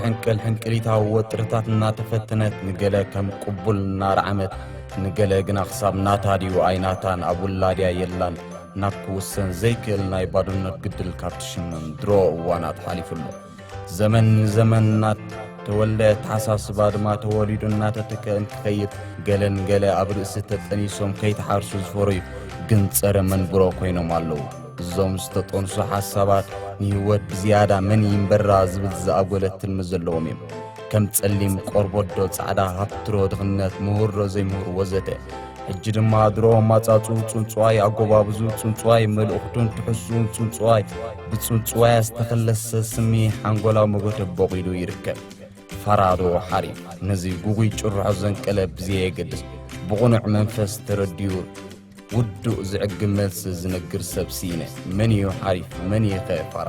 ሕንቅል ሕንቅሊታዊ ወጥርታት እናተፈተነት፣ ንገለ ከም ቅቡል እናረዓመት፣ ንገለ ግና ክሳብ ናታ ድዩ ኣይናታን ኣብ ውላድያ የላን ናብ ክውሰን ዘይክእል ናይ ባዶነት ግድል ካብ ትሽመም ድሮ እዋናት ሓሊፉ ኣሎ። ዘመን ንዘመን እናተወልደ፣ ኣተሓሳስባ ድማ ተወሊዱ እናተተከ እንትኸይድ፣ ገለን ገለ ኣብ ርእሲ ተጠኒሶም ከይተሓርሱ ዝፈረዩ ግን ጸረ መንብሮ ኮይኖም ኣለዉ። እዞም ዝተጠንሱ ሓሳባት ንህይወት ብዝያዳ መን ይንበራ ዝብል ዝኣጎለ ትልሚ ዘለዎም እዮም። ከም ጸሊም ቆርበት ዶ ጻዕዳ፣ ሃብቲ ዶ ድኽነት፣ ምሁር ዶ ዘይምሁር ወዘተ። ሕጂ ድማ ድሮ ኣማጻጽኡ ጽንጽዋይ፣ ኣጎባብዙ ጽንጽዋይ፣ መልእኽቱን ትሕዝቱን ጽንጽዋይ፣ ብጽንጽዋያ ዝተኸለሰ ስሚ ሓንጎላዊ መጎተ ቦቒሉ ይርከብ። ፋራ ዶ ሓሪፍ፣ ነዚ ጉጉይ ጭርሖ ዘንቀለ ብዘየገድስ፣ ብቕኑዕ መንፈስ ተረዲኡ ውዱእ ዝዕግብ መልሲ ዝነግር ሰብ ስኢነ። መን እዩ ሓሪፍ፣ መን እዩ ኸ ፋራ?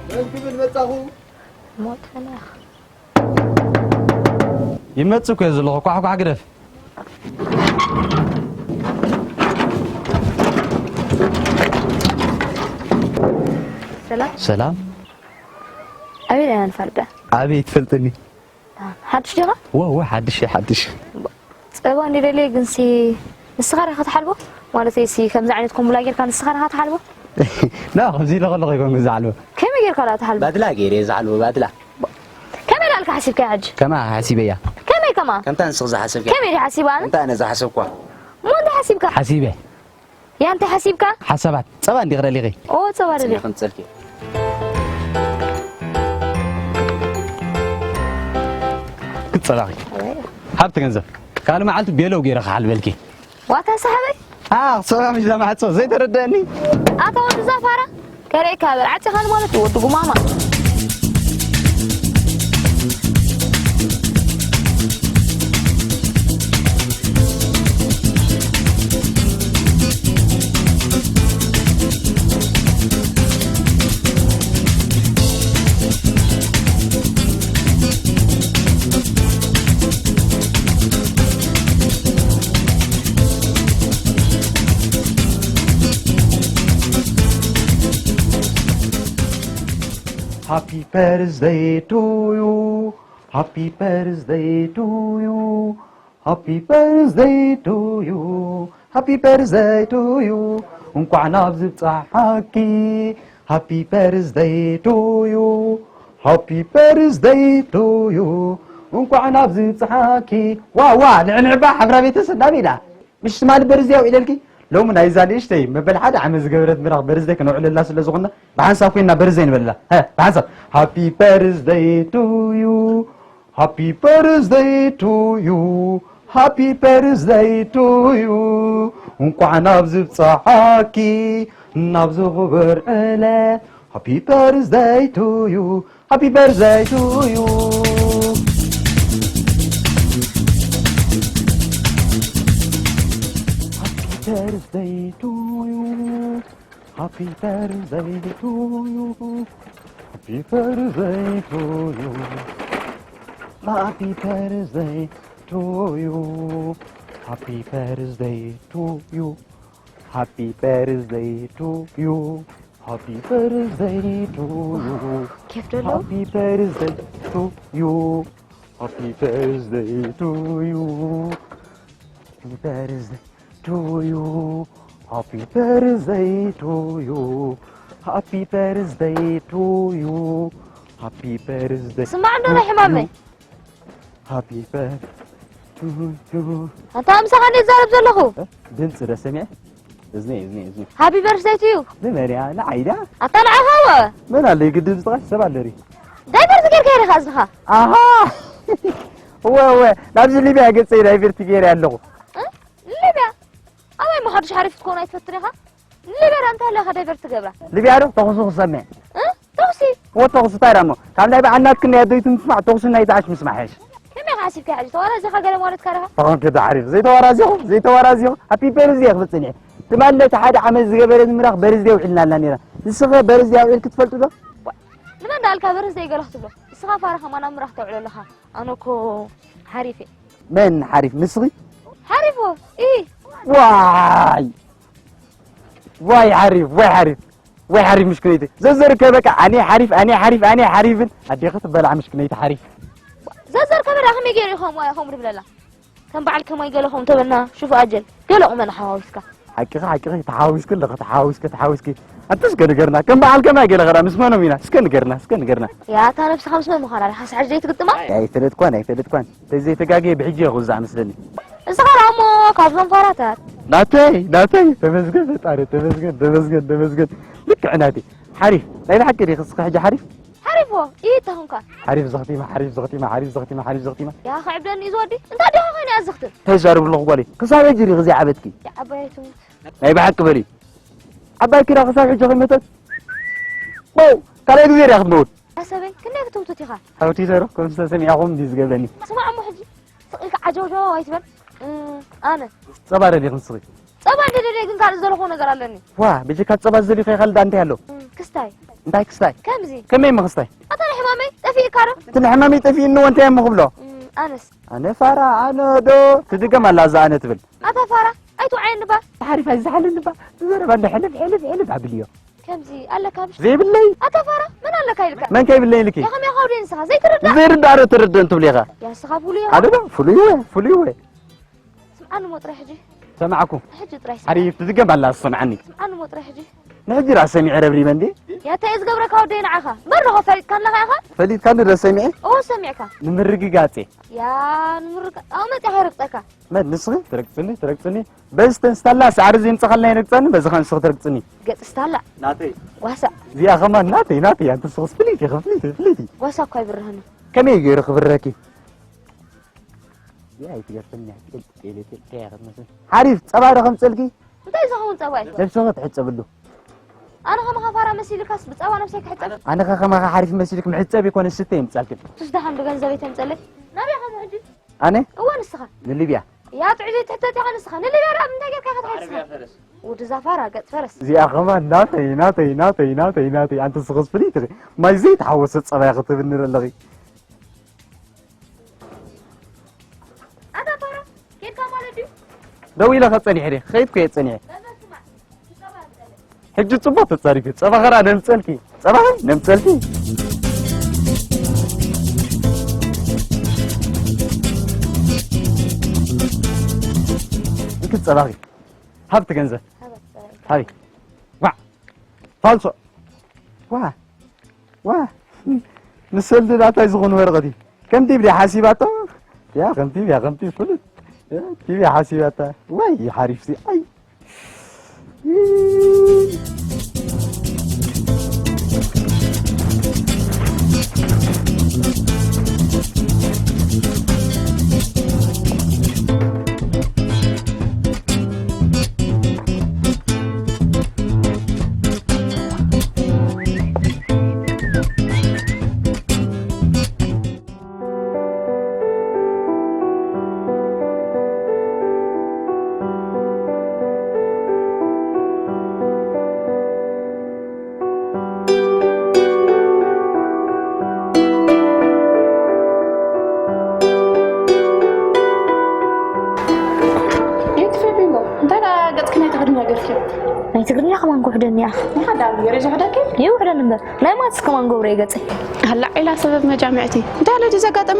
መን ክብል መጻኹ? ሞት ፈለኽ። ይመጽእ እኮ እየ ዘለኹ፣ ኳሕኳሕ ግደፍ። ሰላም። ሰላም። ኣበይ ኢና ንፋልጠ? ኣበይ ትፈልጥኒ? ሓድሽ ዲኻ? ወ-፣ ወ-፣ ሓድሽ እየ፣ ሓድሽ። ጸባ እንዲ ደልየ ግንሲ ንስኻ ዲኻ ትሓልቦ? ማለተይ ሲ ከምዚ ዓይነት ኮምቡላ ጌርካ ንስኻ ዲኻ ትሓልቦ? ና፣ ከምዚ ኢለ ከለኹ ይኮንኩ ዝሓልቦ። ከመይ ጌርካ ደኣ ትሓልቦ? ባድላ ገይረ እየ ዝሓልቦ፣ ባድላ። ከመይ ደኣ ኢልካ ሓሲብካያ ሕጂ? ከማ ሓሲበያ። ከመይ ከማ? ከምታ ንስኺ ዝሓሰብክያ። ከመይ ድየ ሓሲበ ኣነ? ከምታ ኣነ ዝሓሰብኳ። እሞ እንታይ ሓሲብካ? ሓሲበ። ያ እንታይ ሓሲብካ? ሓሳባት። ጸባ እንዲኺ ደሊኺ? ኦ፣ ጸባ ደልየ። ጽኒሕን ጸልኪ። ክትጸባኺ። ኣበይ? ሃብቲ ገንዘብ። ካልእ መዓልቲ ቤለው ገይረ ክሓልበልኪ። ዋታ ሰሓበይ? ኣ፣ ክጸባ ምሽ እዛ ማሕጾ ዘይተረደአኒ። ኣታ ወዲ እዛ ፋራ፣ ከርእየካ በል፣ ዓጺኻኒ ማለት እዩ፣ ወዲ ጉማማ። Happy birthday to you. Happy birthday to you. Happy birthday to you. Happy birthday to you. እንኳዕ ናብ ዝብጻሓኪ። Happy birthday to you. Happy birthday to you. እንኳዕ ናብ ዝብጻሓኪ። ዋ፣ ዋ፣ ንዕንዕባ ሓብራ ቤተሰብ ናብ ኢላ። ምሽ ትማሊ በርዝደይ ኣውዒለልኪ፣ ሎሚ ናይዛ ንእሽተይ መበል ሓደ ዓመት ዝገበረት ምራኽ በርዝደይ ከነውዕለላ ስለ ዝኾንና፣ ብሓንሳብ ኮይንና በርዝደይ ንበለላ። ሀ፣ ብሓንሳብ። Happy birthday to you. Happy birthday to you. Happy birthday to you. እንኳዕ ናብ ዝብጻሓኪ፣ ናብ ዝኽብር ዕለት። Happy birthday to you. Happy birthday to you. Happy birthday to you. Happy birthday to you. Happy birthday to you. Happy birthday to you. Happy birthday to you. Happy birthday to you. Happy birthday to you. ኬፍ ዶ ኣለዎ? Happy birthday to you. Happy birthday to you. Happy birthday to you. Happy birthday to you. Happy birthday to you. Happy birthday. ስማዕ እንዶ ናይ ሕማመይ። Happy birthday to you. ኣንታ ምሳኻ እንዴት ዛረብ ዘለኹ? ድምፂ ዶ ሰሚዐ? እዝኒ እዝኒ እዝኒ። ሃቢ በርዝደይ ቱ ዩ። ንመን እያ? ንዓይ ድያ? ኣታ ንዓኻ ወ። መን ኣሎ ግዲ ድምፅኻ? ሰብ ኣሎ ሪ? ዳይቨር ዝገርካ ኢኻ እዝኻ። ኣሃ። እወ እወ፣ ናብዚ ሊብያ ገፀይ ዳይቨርቲ ገይረ ኣለኹ። እ? ሊብያ ኣበይ መሓድሽ ሓሪፍ ክትኮን ኣይትፈትን ኢኻ። ሊብያ ዳ እንታይ ኣለኻ ዳይቨር ትገብራ? ሊብያ ዶ ተኹሱ ክሰምዕ? እ? ተኹሲ። እወ ተኹሱ እንታይ ዳሞ? ካብ ናይ በዓል ናትክን ናይ ኣደይቱ ምስማዕ ተኹሱ ናይ ተዓሽ ምስማዕ ሕሽ። ከመይ ኢኻ ሓሲብካ ሕጂ ተዋራዚኻ ገለ ማለትካ ዲኻ? ተኾን ክዳ ሓሪፍ ዘይተዋራዚኹ ዘይተዋራዚኹ ሃፒ በርዝደይ ክፍፅን እየ። ትማሊ ነቲ ሓደ ዓመት ዝገበረ ንምራኽ በርዝደይ ውዒልና ኣልና ነይራ። ንስኸ በርዝደይ ኣውዒልክ ትፈልጡ ዶ? ንመን ዳልካ በርዝደይ ገለ ክትብሎ? ንስኻ ፋራ ከማን ኣብ ምራኽ ተውዕሎ ኣለኻ። ኣነ እኮ ሓሪፍ እየ። መን ሓሪፍ ንስኺ? ሓሪፍ ወ ኢ ዋይ ዋይ ሓሪፍ ዋይ ሓሪፍ ዋይ ሓሪፍ ምሽክነይቲ ዘዘርከ በቃ ኣነ ሓሪፍ ኣነ ሓሪፍ ኣነ ሓሪፍን ኣዴኺ ትበላዕ ምሽክነይቲ ሓሪፍ። ዘዘርከ በዳ ከመይ ገይሩ እዩ ከምኡ ከምኡ ድብለላ? ከም በዓል ከማይ ገለ ከምኡ ተበልና ሹፍ ኣጀል ገለ ቁመና ሓዋዊስካ። ሓቂኺ ሓቂኺ ተሓዋዊስኪ ኣለኺ ተሓዋዊስኪ ተሓዋዊስኪ። ኣንተ እስከ ንገርና ከም በዓል ከማይ ገለ ኸዳ ምስ መኖም ኢና እስከ ንገርና እስከ ንገርና። ያ እታ ነብስኻ ምስ መን ምዃና ዲኻ ሓሳብ ሕጂ ዘይትግጥማ? ኣይፈልጥኳን ኣይፈልጥኳን ተዘይተጋግየ ብሕጂ እየ ክውዛዕ መስለኒ። እስኻ ደኣ እሞ ካብዞም ፋራታት። ናተይ ናተይ ተመስገን ፈጣሪ ተመስገን ተመስገን ተመስገን። ልክዕ ናተይ ሓሪፍ ናይ ብሓቂ ዲኺ እስኺ ሕጂ ሓሪፍ? ሓሪፍ ወ ኢታ ኹንካ። ሓሪፍ ዘኽቲማ ሓሪፍ ዘኽቲማ ሓሪፍ ዘኽቲማ ሓሪፍ ዘኽቲማ። ያ ኸዕብደኒ እዩ ዝወዲ እንታይ ዲኻ ኾይነ ኣዘኽትም? ተዛርብ ኣለኹ ጓለይ ክሳብ ሕጂ ዲኺ ዘይዓበትኪ? ዓባየቱ ናይ ብሓቂ በሊ ዓባይ ኪዳ ክሳብ ሕጂ ከይመተት ቦው ካልኣይ ግዜ ዲያ ክትመውት። ሓሰበይ ክንደይ ክትውትት ኢኻ? ሓውቲ ዘሮ ከም ዝተሰሚዕኹም እንዲ ዝገብረኒ። ስማዕ እሞ ሕጂ ስቕ ኢልካ ዓጀውጀው ኣይትበል። እ፣ ኣነ ጸባ ደሊኺ ንስኺ? ጸባ እንደ ደልየ ግን ካልእ ዘለኹዎ ነገር ኣለኒ። ዋ ብጀካ ጸባ ዝደሊኺ ካልእ ዳ እንታይ ኣሎ? እ፣ ክስታይ። እንታይ ክስታይ? ከምዚ። ከመይ ምኽስታይ? ኣታ ንሕማመይ ጠፊእካ ዶ? እቲ ንሕማመይ ጠፊእኒ እዎ እንታይ እሞ ክብሎ? እ፣ ኣነስ ኣነ ፋራ ኣነ ዶ ትድገም ኣላ እዛ ኣነ ትብል። ኣታ ፋራ ኣይትውዓየኒ ባ። ሓሪፍ ኣይዝሓለኒ ባ። ዘረባ እንደ ሕልፍ ሕልፍ ሕልፍ ኣብልዮ። ከምዚ ኣለካ ብሽ ዘይብለይ ኣታ ፋራ መን ኣለካ ኢልካ መን ከይብለይ ኢልኪ ያ ከመይ ኻውዲ ንስኻ ዘይትርዳእ ዘይርዳእ ዶ ትርድእ እንትብል ኢኻ ያ ስኻ ፍሉይ ኢኻ ኣነ ዶ ፍሉይ ወ ፍሉይ ወ ስምዓኒ ሞ ጥራይ ሕጂ ሰማዕኩ ሕጂ ጥራይ ስምዓኒ ሓሪፍ ትዝገም ኣላ ሰምዓኒ ስምዓኒ ሞ ጥራይ ሕጂ ንሕጂ ራስ ሰሚዐ ረብሪበ እንዴ ያ እንታይ እየ ዝገብረካ ወደይ ንዓኻ በርዶ ፈሊጥካ ኣለኻ ኢኻ ፈሊጥካኒ ዶ ሰሚዐ እዎ ሰሚዕካ ንምርግጋጼ ያ ንምርጋ ኣብ መጽያ ከይረግጸካ መን ንስኺ ትረግጽኒ ትረግጽኒ በዚ ተንስታላ ሳዕሪ ዘይምጸኸልና ይረግጸኒ በዚ ከንስኺ ትረግጽኒ ገጽ ስታላ ናተይ ጓሳ እዚኣ ኸማን ናተይ ናተይ ኣንተ ስኽስ ፍልይቲ ኢኺ ፍልይቲ ፍልይቲ ጓሳ እኳ ኣይብርህን ከመይ ገይሩ ክብረኪ እዚኣ ኣይትገርፈኒ ጤልጤልጤልጤያ ክትመስል ሓሪፍ ጸባ ዶ ከምጸልኪ እንታይ ዝኸውን ጸባ እዩ ነብስኺ ትሕጸብሉ ኣነ ኸማኻ ፋራ መሲልካስ ብጸባ ነብሰይ ክሕጸብ ኣነ ኸ ኸማኻ ሓሪፍ መሲልክ ምሕጸብ ይኮነ ስተ ይምጻልክን ሱስ ደሓን ብገንዘበይ ተምጸለይ ናበይ ኸም ሕጂ ኣነ እወ ንስኻ ንሊብያ ያ ጥዑይ ዘይትሕተት ኢኻ ንስኻ ንሊብያ ደኣ ብምንታይ ጌርካ ኢኻ ትሓስባ ወዲ ዛፋራ ገጽ ፈረስ እዚኣ ኸማን ናተይ ናተይ ናተይ ናተይ ናተይ ኣንቲ ስኽስ ፍልይቲ ኢኺ ማይ ዘይተሓወሰ ጸባይ ክትብኒ ዘለኺ ኣታ ፋራ ኬድካ ማለት ድዩ ደው ኢለ ኸጸኒሐ ድየ ኸይድኩ እየ ጸኒሐ በበስማ ትጸባ ትጸለ ሕጂ ጽቡቕ ተጻሪፊ ጸባኸራ ነምጸልኪ ጸባኸ ነምጸልኪ እንክ ጸባኺ ሃብቲ ገንዘብ ሃቢ ዋ ፋልሶ ዋ ዋ ንሰልዲ ዳታይ ዝኾኑ ወረቐት እዩ ከምቲ ብዳ ሓሲባቶ ያ ከምቲ ያ ከምቲ ፍሉጥ ቲቪ ሓሲባታ ወይ ሓሪፍሲ ኣይ ትግርኛ ገርኪ። ናይ ትግርኛ ከማን ክውሕደኒ እያ። ንሓዳ ገይረ ዝውሕደኪ? ይውሕደኒ እምበር። ናይ ማትስ ከማን ገብረ እየ ገጸይ። ኣላ ዒላ ሰበብ መጃምዕቲ። እንታይ ኣሎ ድዩ ዘጋጠመ?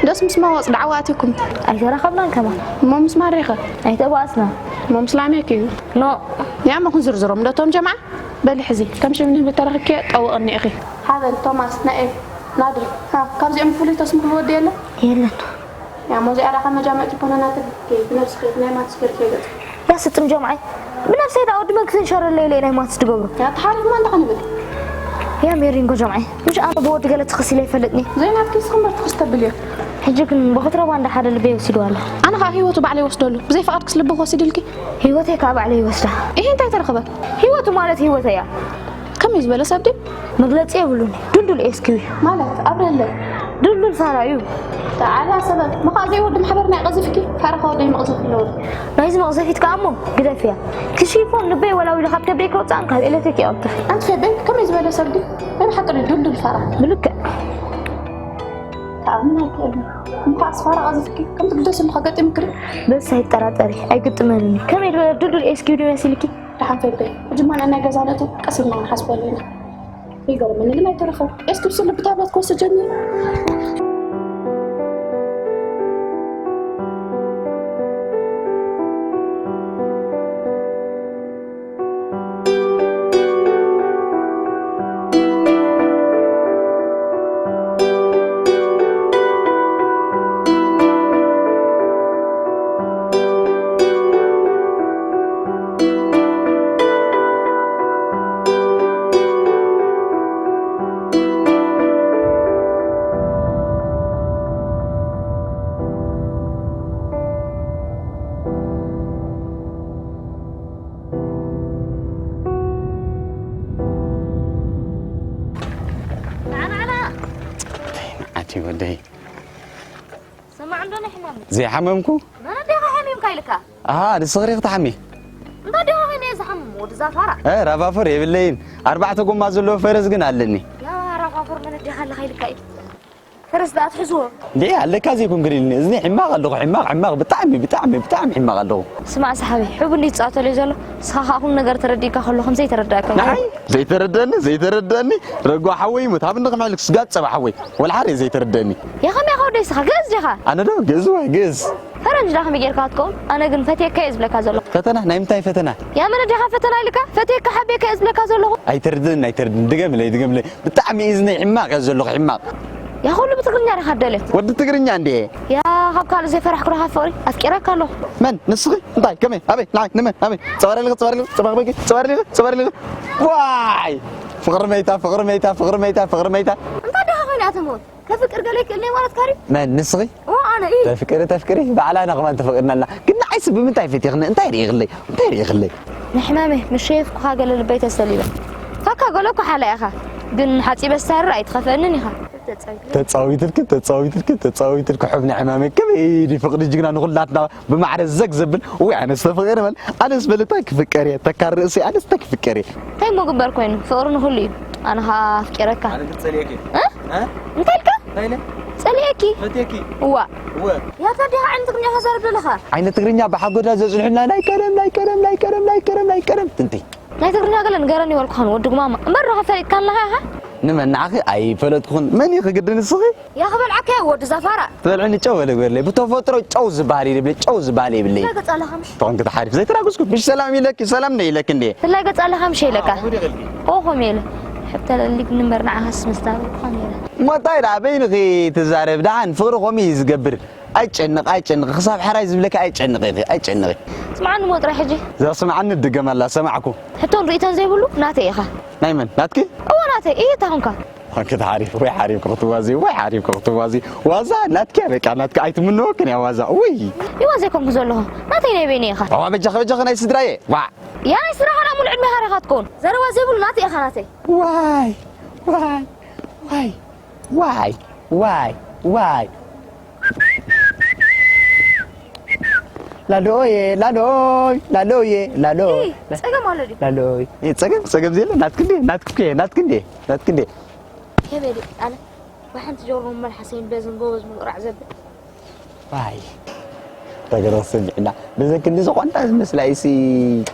ደስ ምስ ማወጽ ደዓዋ ኣትኩም። ኣይተራኸብናን ከማን። እሞ ምስ ማሬኸ? ኣይተባኣስና። እሞ ምስ ላሜክ እዩ። ኖ። ያመኹን ዝርዝሮም ዶ እቶም ጀምዓ? በሊ ሕዚ ከም ሽም ንህቢ ተረኽኪ ጠውቕኒ ኢኺ። ሓበን፣ ቶማስ፣ ናኤል፣ ናድሪ። ሃ፣ ካብዚኦም ብፍሉይ ተስምዕዎ ወዲ የለን? የለን። ያ፣ ሞዚኣ ዳኻ መጃምዕቲ ኮነ ናትኪ፣ ብነብስኺ ናይ ማትስ ገርኪ ገጽ። ያ ስጥም ጀምዓይ፣ ብነብሰይ ዳ ወዲ መግፍን ሸረለይ ኢለ ናይ ማትስ ድገብሮ። ያ፣ ተሓሪፍና እንዳ ክንብል። ያ ሜሪንጎ ጀምዓይ፣ ምሽ ኣነ ብወዲ ገለ ትኽስ ኢለ ይፈልጥኒ። ዘይናትኪ እስኺ እምበር ትኽስ ተብል እየ። ሕጂ ግን ብኽትረባ እንዳ ሓደ ልበይ ወሲድዋ ኣሎ። ኣነ ኸኣ ህይወቱ ባዕለይ ወስደሉ። ብዘይ ፍቓድክስ ልብኺ ወሲድልኪ? ህይወተይ ከኣ ባዕለይ ይወስዳ። እሂ እንታይ ተረኽበ? ህይወቱ ማለት ህይወተይ እያ። ከመይ ዝበለ ሰብ ድዩ? መግለጺ የብሉን። ዱልዱል ኤስኪው እዩ። ማለት ኣብረለ። ዱልዱል ፋራ እዩ። ተዓላ ሰበብ። መኻዘይ ወዲ ማሕበርና ይቐዝፍኪ? ፋራ ከወደይ መቕዘፍ ኣለዎ። ናይዚ መቕዘፊት ከኣ እሞ ግደፍ እያ። ክሽፎን ልበይ ወላዊሉ ካብ ከብደይ ከውጽኣን ካብ ኤሌክትሪክ ይቐልጥፍ። ኣንቲ ፌበይ ከመይ ዝበለ ሰብ ድዩ? ናይ ብሓቂ ድዩ ዱልዱል ፋራ? ብልክዕ። ተኣምን ኣይክእልን። እንኳዕስ ፋራ ቀዚፍኪ፣ ከምቲ ግደስ እምቢ ከገጢምክሪ። በስ ኣይጠራጠሪ፣ ኣይግጥመንን እዩ። ከመይ ዝበለ ዱልዱል ኤስኪው ድዩ መሲልኪ? ደሓን ፌበይ፣ ሕጂ ማን ናይ ገዛ ነቱ ቀስ ኢልና ክንሓስበሉ ኢና። ይገርመኒ ግን ኣይተረፈ። ኤስኪው ስልቢ ታብለት ክወስድ ጀሚሩ። ዓቲ ወደይ። ሰማዕ እንዶ ናይ ሕማም። ዘይሓመምኩ? መን ኣዴኻ ሓሚምካ ኢልካ? ኣሃ፣ ንስኺ ዲኺ ትሓሚ? እንዳ ኣዴኻ ኸይነ እየ ዝሓምም፣ ወዲ ዛፋራ። እ፣ ራቫፎር የብለይን። ኣርባዕተ ጎማ ዘለዎ ፈረስ ግን ኣለኒ። ያ ራቫፎር መን ኣዴኻ ኣለኻ ኢልካ እዩ። ፈረስ ደኣ ትሕዝዎ? እንዴ፣ ኣለካ ዘይኮንክን ኢልኒ። እዝኒ ሕማቕ ኣለኹ፣ ሕማቕ፣ ሕማቕ፣ ብጣዕሚ፣ ብጣዕሚ፣ ብጣዕሚ ሕማቕ ኣለኹ። ስማዕ ሰሓቢ፣ ሕቡን ድዩ ዝጻወተለይ ዘሎ? ንስኻ ኸኣ ኩሉ ነገር ተረዲእካ ከሎ ከም ዘይተረዳእካ እዩ። ንዓይ? ዘይተረደኒ፣ ዘይተረደኒ። ረጓ ሓወይ ይሙት፣ ሃብኒ ክምሕልክ ስጋ ጸባ ሓወይ። ወላ ሓደ ዘይተረደኒ። ያ ከመይ ኢኻ ወደይ ንስኻ? ግእዝ ዲኻ? ኣነ ዶ? ግእዝ ወይ ግእዝ። ፈረንጅ ዳ ከመይ ጌርካ ትከውን? ኣነ ግን ፈትየካ እየ ዝብለካ ዘለኹ። ፈተና? ናይ ምንታይ ፈተና? ያ መን ኣዴኻ ፈተና ኢልካ? ፈትየካ ሓቤካ እየ ዝብለካ ዘለኹ። ኣይተርድእን፣ ኣይተርድእን። ድገምለይ፣ ድገምለይ። ብጣዕሚ እዩ እዝነይ ሕማቕ እየ ዘለኹ፣ ሕማቕ። ያ ኩሉ ብትግርኛ ዲኻ ትደልዮ? ወዲ ትግርኛ እንድየ። ያ ካብ ካልእ ዘይፈራሕኩ ዶ ካብ ፍቕሪ ኣፍቂረካ ኣለኹ። መን? ንስኺ? እንታይ? ከመይ? ኣበይ? ንዓይ? ንመን? ኣበይ? ጸዋር ኣለኺ? ጸዋር ኣለኺ? ጸባቕ በጊ? ጸዋር ኣለኺ? ጸዋር ኣለኺ? ዋይ! ፍቕሪ መይታ፣ ፍቕሪ መይታ፣ ፍቕሪ መይታ፣ ፍቕሪ መይታ። እንታይ ዲኻ ኮይነ ኣተምውን? ከፍቅር ገለ ይክእልኒ ማለት ካሪ? መን ንስኺ? ኦ ኣነ እዩ። ተፍቅሪ ተፍቅሪ ባዕላና ከማን ተፈቂድናልና። ግን ንዓይስ ብምንታይ ፈቲኽኒ? እንታይ ርኢኽለይ? እንታይ ርኢኽለይ? ንሕማመይ ምስ ሸየፍኩኻ ገለ ልበይ ተሰሊበ። ካካ ገለ እኮ ሓላ ኢኻ። ግን ሓጺበ ስታርር ኣይትኸፍአንን ኢኻ። ተጻዊትልኪ ተጻዊትልኪ ተጻዊትልኪ ሑብ ንሕማመይ ከመይ ድዩ ፍቕሪ ጅግና ንኹላትና ብማዕረ ዘግ ዘብል ወይ ኣነስ ተፈቂረ በል ኣነስ በል እንታይ ክፍቀር እየ ተካር ርእሲ ኣነስ እንታይ ክፍቀር እየ እንታይ እሞ ግበር ኮይኑ ፍቕሪ ንኹሉ እዩ ኣነ ኸዓ ኣፍቂረካ ኣነ ግን ጸሊኤኪ እ? እ? እንታይ ኢልካ እንታይ ኢለ ጸሊኤኪ ፈትየኪ እዋ እወ ያታ ዲኻ ዓይነት ትግርኛ ተዛርብ ዘለኻ ዓይነት ትግርኛ ብሓጎዳ ዘጽንሑልና ናይ ቀደም ናይ ቀደም ናይ ቀደም ናይ ቀደም ናይ ቀደም ጥንቲ ናይ ትግርኛ ገለ ንገረኒ ይበልኩኻን ወዲ ጉማማ እምበር ዶ ፈሊጥካ ኣለኻ ኢኻ ንመን ንዓኺ ኣይፈለጥኩን መን ኢኺ ግዲ ንስኺ ያኽበልዓካ ወዲ ዛፋራ ትበልዕኒ ጨው በለ ግበርለይ ብተፈጥሮ ጨው ዝበሃል የብለይ ጨው ዝበሃል የብለይ ገጻ ኣለኻ ምሽ ተኾንኪ ተሓሪፍ ዘይተራጉዝኩ ምሽ ሰላም ኢለኪ ሰላም ነ ኢለኪ እንዴ ትላይ ገጻ ኣለኻ ምሽ ኢለካ ኦ ኸም ኢለ ሕብተለሊግ ንበር ንዓኻስ ምስታበልኩኻ ነይረ እሞ እንታይ ደኣ በይንኺ ትዛረብ ደሓን ፍቕሪ ከምኡ እዩ ዝገብር ኣይጨንቕ ኣይጨንቕ ክሳብ ሕራይ ዝብለኪ ኣይጨንቕ ኢኺ ኣይጨንቒ ስምዓኒ እሞ ጥራይ ሕጂ እዛ ስምዓኒ ትድገም ኣላ ሰማዕኩ ሕቶን ርእይቶን ዘይብሉ ናተይ ኢኻ ናይ መን ናትኪ እወ ናተይ እየ እታ ኹንካ ኣንክት ሓሪፍ ወይ ሓሪፍ ክትዋዚ ወይ ሓሪፍ ክትዋዚ ዋዛ ናትኪ በቃ ናትኪ ኣይትምንወክን እያ ዋዛ ውይ ይዋ ዘይኮንኩ ዘለኹ ናተይ ናይ በይነ ኢኻ ኣዋ በጃኺ በጃኺ ናይ ስድራየ ዋ ያ ናይ ስድራኻ ዳ ሙሉእ ዕድሜኻ ዲኻ ትከውን ዘረባ ዘይብሉ ናተይ ኢኻ ናተይ ዋይ ዋይ ዋይ ዋይ ዋይ ዋይ ላሎየ ላሎይ ላሎየ ላሎይ ጸገም ኣሎ ድዩ ላሎይ ጸገም ጸገም ዘየለ ናትክንዴ ናትክንዴ ናትክንዴ ናትክንዴ ከመይ ድዩ ኣነ ብሓንቲ ጆሮ መልሓሰይን በዝን ጎበዝ ምቕራዕ ዘብል ዋይ ተገረሰ ጅዕላ በዘ ክንዲ ዝኾንታ ዝመስላ ይሲ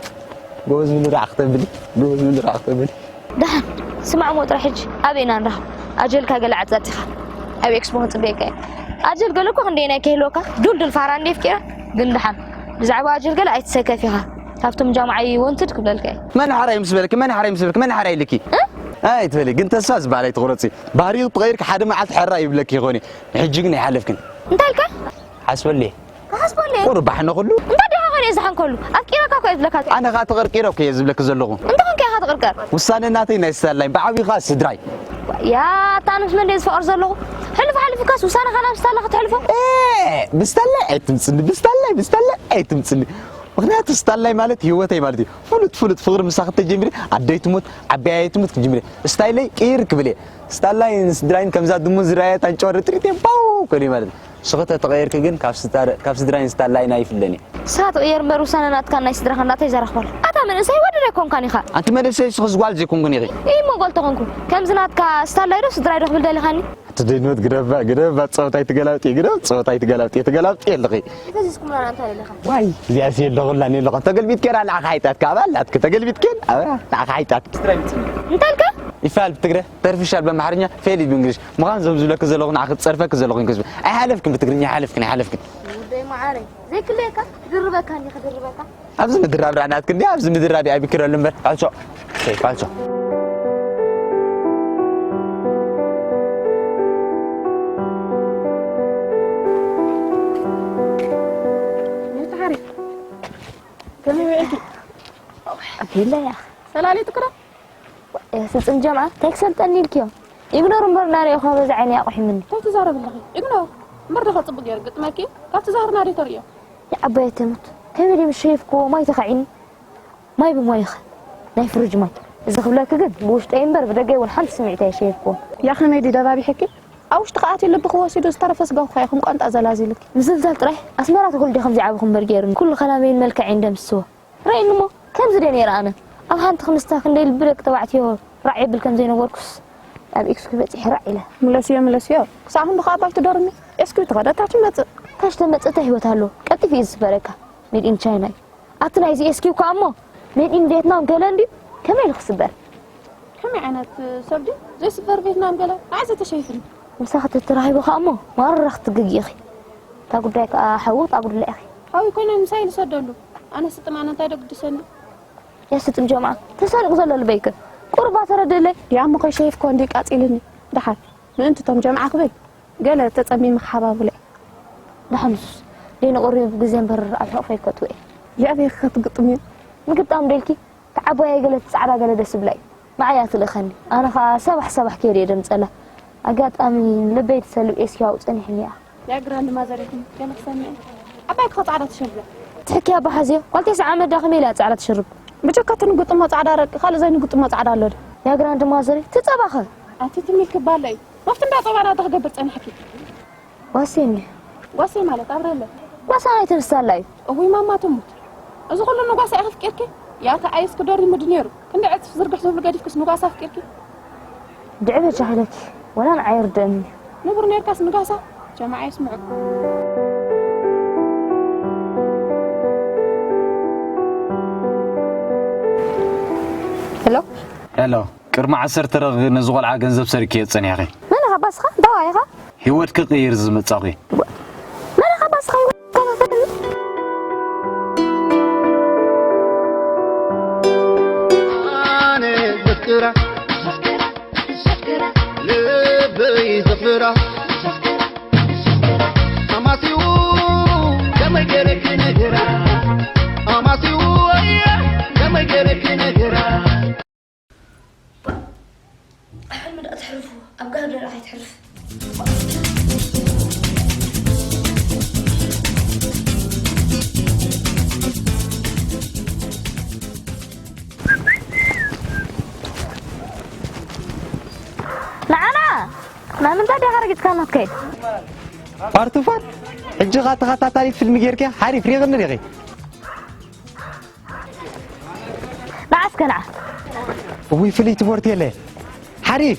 ጎበዝ ምልራዕ ክተብሊ፣ ጎበዝ ምልራዕ ክተብሊ። ደሓን ስማዕ እሞ ጥራሕ ሕጂ ኣበይ ኢና ንራኸብ? ኣጀልካ ገለ ዓጻጺኻ ኣብ ኤክስፖ ክንጽበየካ እየ። ኣጀል ገለ እኮ ክንደየናይ ከይህልወካ ዱልዱል ፋራ እንደ ኣፍቂራ። ግን ደሓን ብዛዕባ ኣጀል ገለ ኣይትሰከፍ ኢኻ። ካብቶም ጃምዓይ ወንትድ ክብለልካ እየ። መን ሓራይ ምስ በለኪ፣ መን ሓራይ ምስ በለኪ፣ መን ሓራይ ኢልኪ? እ? ኣይትበሊ፣ ግን ተስፋ ዝበሃል ኣይትቑረጺ። ባህሪ ክትቐይርኪ ሓደ መዓልቲ ሕራይ ይብለኪ ይኾን እዩ። ንሕጂ ግን ኣይሓለፍክን። እንታይ ኢልካ? ሓስበለይ። ክሓስበለይ? ቁሩብ ኣሕነ ኩሉ። እንታይ ዲኻ ኾነ ዝሓንከሉ? ኣፍቂረካ እኮ እየ ዝብለካ። ኣነ ኸኣ ተቐርቂረ እኮ እየ ዝብለኪ ዘለኹ። እንታይ ኮንካ ኢኻ ትቕርቀር? ውሳነ ናተይ ናይ ስታላይን፣ ብዓብዩ ኸኣ ስድራይ። ያ፣ ኣታ ኣነ ምስ መን ድየ ዝፈቕር ዘለኹ? ሕልፍ ሓሊፍካስ ውሳነኻ ናብ ስታላ ከተሕልፎ? ኤ፣ ብስታላይ ኣይትምጽኒ፣ ብስታላይ፣ ብስታላይ ኣይትምጽኒ። ምኽንያቱ ስታላይ ማለት ህይወተይ ማለት እዩ። ፍሉጥ፣ ፍሉጥ ፍቕሪ ምሳኺ ተጀሚረ፣ ኣደይ ትሙት፣ ዓባየይ ትሙት ክጅምረ። ስታይለይ ቅይር ክብል እየ። ስታላይን ስድራይን ከምዛ ድሙ ዝረኣየት ኣንጨወሪ ጥሪት እየ፣ ባው ክብል እዩ ማለት እዩ። ንስኺ ተተቐየርኪ ግን ካብ ስታ-፣ ካብ ስድራይን ስታላይን ኣይፍለን እየ። ንስኻ ትቕየር እምበር ውሳነ ናትካን ናይ ስድራኻን እንታይ ዘራኽበሉ? ኣታ መንእሰይ ወዲ ዶ ኣይኮንካን ኢኻ? ኣንቲ መንእሰይ ንስኺስ ጓል ዘይኮንክን ኢኺ። እይ እሞ ጓል ተኾንኩ። ከምዚ ናትካ ስታላይ ዶ ስድራይ ዶ ክብል ደሊኻኒ? ኣቲ ደይንወት ግደባ፣ ግደባ፣ ጸወታ ኣይትገላብጢ፣ ግደብ፣ ጸወታ ኣይትገላብጢ፣ ትገላብጢ ኣለኺ። ፈዚዝኩምና እንታይ ኣለኻ? ዋይ፣ እዚኣስ የለኹላን የለኹን። ተገልቢጥኬን ንዓኻ ሓይጣትካ፣ ኣባ ኣላትኪ፣ ተገልቢጥኬን፣ ኣባ ንዓኻ ሓይጣት። ስድራይ ምጽኒ። እንታይ ኢልካ? ይፋል ብትግረ፣ ተርፊሻል በማሕርኛ፣ ፌል ብእንግሊሽ። ምዃን እዞም ዝብለኪ ዘለኹ ንዓኺ ዝጸርፈኪ ዘለኹ ኢንክስብ። ኣይሓለፍክን ብትግርኛ፣ ኣይሓለፍክን፣ ኣይሓለፍክን። ውደይ መዓረይ፣ ዘይክለየካ፣ ክድርበካ እንዲ ክድርበካ። ኣብዚ ምድራብ ዳኣ ናትኪ እንዲ፣ ኣብዚ ምድራብ ይኣቢክረሉ እምበር፣ ፋልሶ። ሰይ፣ ፋልሶ። ነቲ ሓሪፍ። ከመይ ውዒልኪ? ኣቤለያ። ሰላሊትኪ ዶ? ስጽን ጀምዓ፣ እንታይ ክሰልጠኒ ኢልክዮ? ኢግኖር እምበር እናረኣኹ በዚ ዓይኒ ኣቑሒምኒ። እንታይ ትዛረቢ ኣለኺ? ኢግኖር እምበር ዶ ጽቡቕ ገይሩ ግጥመኪ? ካብቲ ዛህርና ዶ ተርእዮ? ንዓባይ ትሙት፣ ከመይ ድዩ ምስ ሸይፍክዎ ማይ ተኻዒኒ? ማይ ብማይ ኢኸ? ናይ ፍርጅ ማይ። እዚ ክብለኪ ግን ብውሽጠይ እምበር ብደገይ እውን ሓንቲ ስምዒት ኣይሸይፍክዎን። ያ ከመይ ድዩ ደባቢሕኪ? ኣብ ውሽጥኺ ኣትዩ ልብኺ ወሲዱ ዝተረፈ ስጋኺ ኢኹም ቋንጣ ዘላዚልኪ። ምዝልዛል ጥራይ ኣስመራ ተወልደ ከምዚ ዓብኹ እምበር ገይሩኒ። ኩሉ ከላመይን መልክዐይን ደምስስዎ። ርኣይኒ እሞ፣ ከምዚ ድየ ነይረ ኣነ? ኣብ ሓንቲ ክምስታ ክንደይ ልቢ ደቂ ተባዕትዮ ራዕ የብል ከም ዘይነበርኩስ፣ ኣብ ኤክስኪ በጺሐ ራዕ ኢለ። ምለስዮ፣ ምለስዮ። ክሳዕ ክንድኻ ኣባይ ትደርሚ። ኤስኪ ተኸደ ታች መጽእ። ታች ተመጽእ እንታይ ህይወት ኣሎ? ቀልጢፉ እዩ ዝስበረካ። ሜድ ኢን ቻይና እዩ። ኣቲ ናይዚ ኤስኪ እኳ እሞ፣ ሜድ ኢን ቪየትናም ገለ እንድዩ። ከመይ ኢሉ ክስበር? ከመይ ዓይነት ሰብ ድዩ? ዘይስበር ቪየትናም ገለ? ንዓይ ዘተሸይፍኒ። ምሳኺ ተተራኺቡ ኸኣ እሞ፣ ማራ ክትግጊ ኢኺ። እታ ጉዳይ ከኣ ሓዊ፣ እታ ጉድላ ኢኺ። ሓዊ ኮይነ ምሳይ ልሰደሉ። ኣነ ስጥም ኣነ እንታይ ዶ ግድሰኒ? ያ ስጥም ጀምዓ፣ ተሳልቕ ዘሎ ልበይከ? ቁሩብ ኣተረድእለይ። ያ እሞ ከይሸይፍኮ እንዲ ቃጺልኒ። ደሓር፣ ምእንቲ እቶም ጀምዓ ክብል፣ ገለ ተጸሚመ ክሓባብሎ እየ። ደሓን ንሱስ፣ ደይንቐርብ ግዜ እምበር ኣብ ሕቑፈይ ከእትዎ እየ። ያበይ ክትግጥምዮ? ምግጣም ደልኪ? ተዓባያይ ገለ ጻዕዳ ገለ ደስ ዝብላ እዩ። ንዓይ እያ ትልእኸኒ። ኣነ ኸኣ ሰባሕ ሰባሕ ከይደ እየ ደምጸላ። ኣጋጣሚ ልበይ ትሰልብ ኤስኪ ኣብኡ ጸኒሕኒ እያ። ያ ግራንድ ማዘር ኢኹም ገለ ክሰምዕ። ዓባይ ክኸ ጻዕዳ ትሸርብ። ትሕኪ ኣባ ሓዝዮ፣ ጓል ተስዓ ዓመት ዳኸመ ኢላ ጻዕዳ ትሸርብ። ብጀካ እቲ ንግጥሞ ጻዕዳ ረቂ፣ ካልእ ዘይንግጥሞ ጻዕዳ ኣሎ ድዩ? ያ ግራንድ ማዘር፣ ትጸባኸ? ኣቲ ትም ኢልኪ ባለይ። መፍቲ እንዳ ጸባና እንታይ ክገብር ጸኒሕኪ? ጓሴ እንድዩ። ጓሴ ማለት ኣብረለ። ጓሳ ናይ ተንስታላ እዩ። እውይ ማማ ትሙት። እዚ ኩሉ ንጓሳ ኢኺ ኣፍቂርኪ? ያታ ኣይስ ክደሪ ሙድ ነይሩ። ክንዲ ዕጽፍ ዝርግሕ ዝብሉ ገዲፍክስ ንጓሳ ኣፍቂርኪ? ድዕበ ጃህለኪ። ወላ ንዓይ ይርደእኒ። ንቡር ነይርካስ ንጓሳ? ጀማዓ ይስምዑ። ሄሎ? ሄሎ። ቅድሚ ዓሰርተ ደቂቕ ነዚ ቆልዓ ገንዘብ ሰሪክዮ ጸኒሕኺ። መን ኢኻ ባስኻ? እንታይ ኢኻ? ህይወት ክቕይር ዝመጻኹ። መን ኢኻ ባስኻ ህይወት ከመይ ኣነ ዘፍቅራ፣ ልበይ ዘፍቅራ፣ ኣማሲዉ ከመይ ገይረ ክነግራ፣ ኣማሲዉ ከመይ ገይረ ክነግራ። ሕልሚ ደኣ ተሕልፉ፣ ኣብ ጋህሪ ደኣ ከይተሕልፍ። ንዓና፣ ናብ ምንታይ ዲኻ ረጊጽካና ትከይድ? ፋርቱፋር፣ ሕጂ ኸኣ ተኸታታሊት ፊልም ጌርኪ፣ ሓሪፍ ሪቕኒ ዲኺ? ንዓ እስከ ንዓ። እውይ፣ ፍልይቲ ቦርቴለ። ሓሪፍ።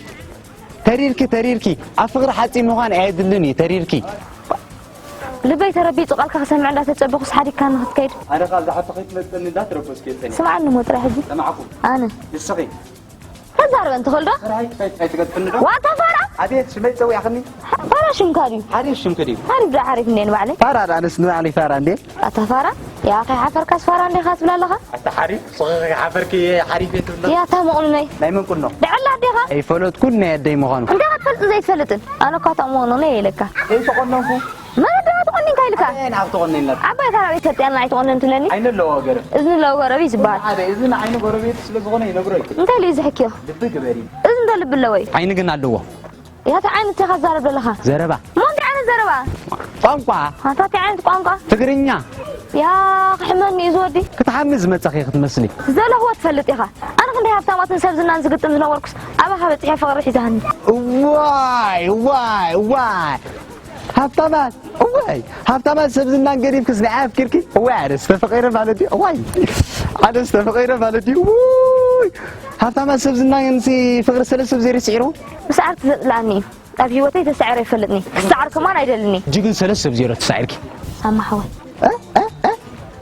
ተሪርኪ፣ ተሪርኪ። ኣብ ፍቕሪ ሓጺን ምዃን ኣየድልን እዩ፣ ተሪርኪ። ልበይ ተረቢጹ ቃልካ ክሰምዕ እንዳተጸበኹስ ሓዲግካኒ ክትከይድ። ኣነ ካብ ዝሓፍኺ ትመጽእኒ እንዳትረበስኩ እየ ጸኒሐ። ስምዓኒ እሞ ጥራይ ሕጂ። ሰማዕኩ። ኣነ። ንስኺ። ተዛረበ እንትኽእል ዶ? ጥራይ ኣይትገድፍኒ ዶ? ዋታ ፋራ! ኣቤት፣ ሽመይ ጸዊዕኽኒ? ፋራ ሽምካ ድዩ? ሓሪፍ ሽምኪ ድዩ? ሓሪፍ ዶ ሓሪፍ እንዴ ንባዕለይ? ፋራ ዳ ኣነስ ንባዕለይ ፋራ እንዴ? ኣታ ፋራ? ያ ከይሓፈርካስ ፋራ እንዴ ኢኻ ትብል ኣለኻ? ኣታ ሓሪፍ፣ ስኺ ከይሓፈርኪ ሓሪፍ እየ ትብላ? ያ እታ መቑንነይ። ናይ መን ቁኖ? ደዕላ ኣዴኻ? ኣይፈለጥኩን ናይ ኣደይ ምዃኑ። እንታይ ክትፈልጥ ዘይትፈልጥን? ኣነ እኳ እታ መቑንነይ ኢለካ። ዘይተቆነንኩ? መን ደኣ ተቆኒንካ ኢልካ? ኣበይ ናብ ተቆኒንና? ዓባይ ካራ ቤት ሰጥያና ኣይተቆነን ትብለኒ? ዓይኒ ኣለዎ ገረብ። እዝኒ ኣለዎ ገረብ እዩ ዝበሃል። ሓደ እዝኒ ዓይኒ ጎረቤት ስለ ዝኾነ ይነግሮ ይክእል። እንታይ ኢሉ እዩ ዝሕክዮ? ልቢ ግበሪ። እዚ እንዶ ልቢ ኣለዎ እዩ። ዓይኒ ግን ኣለዎ። ያታ ዓይነት ኢኻ ትዛረብ ዘለኻ? ዘረባ። እሞ እንታይ ዓይነት ዘረባ? ቋንቋ። ኣታ እንታይ ዓይነት ቋንቋ? ትግርኛ። ያ ክሕመኒ እዩ ዝወዲ። ክትሓሚ ዝመጻኺ ክትመስሊ። ዘለኽዎ ትፈልጥ ኢኻ። ኣነ ክንደይ ሃብታማትን ሰብ ዝናን ዝግጥም ዝነበርኩስ ኣባኻ በጺሐ ፍቕሪ ሒዛኒ። እዋይ፣ እዋይ፣ እዋይ። ሃብታማት፣ እዋይ፣ ሃብታማት ሰብ ዝናን ገዲፍክስ ንዓይ ኣፍቂርኪ? እዋይ፣ ኣነስ ተፈቒረ ማለት እዩ። እዋይ፣ ኣነስ ተፈቒረ ማለት እዩ። ውይ፣ ሃብታማት ሰብ ዝናንሲ ፍቕሪ ሰለስተ ሰብ ዜሮ ስዒሩ? ብሰዓር ትዘጽልኣኒ እዩ። ኣብ ህይወተይ ተሳዒረ ኣይፈልጥኒ። ክሰዓር ከማን ኣይደልኒ። ሕጂ ግን ሰለስተ ሰብ ዜሮ ተሳዒርኪ። ሳማ ሓወይ። እ? እ? እ?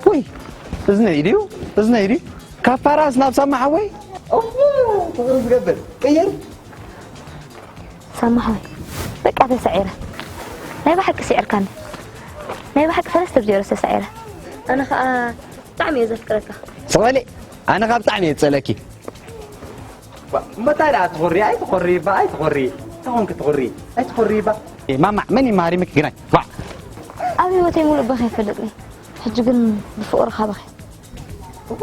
ውይ፣ እዝነይ ድዩ? እዝነይ ድዩ? ካብ ፋራስ ናብ ሳማ ሓወይ? እፉ፣ ፍቕሪ ዝገብር። ቅይር። ሳማ ሓወይ፣ በቃ ተሳዒረ። ናይ ብሓቂ ስዒርካኒ። ናይ ብሓቂ ሰለስተ ብዜሮ ተሳዒረ። ኣነ ኸኣ ብጣዕሚ እየ ዘፍቅረካ። ስቕ በሊ፣ ኣነ ኸኣ ብጣዕሚ እየ ዝጸልኣኪ። ዋ፣ እሞ እንታይ ደኣ ትኾሪ? ኣይትኾሪ እባ፣ ኣይትኾሪ። እንታይ ኾንኪ ትኾሪ? ኣይትኾሪ እባ። ኤ፣ ማማ፣ መን እዩ መሃሪምኪ ግናይ? ዋ። ኣብ ህይወተይ ሙሉእ በኺ ኣይፈልጥን እየ። ሕጂ ግን ብፍቕርኻ በኺ። እወ፣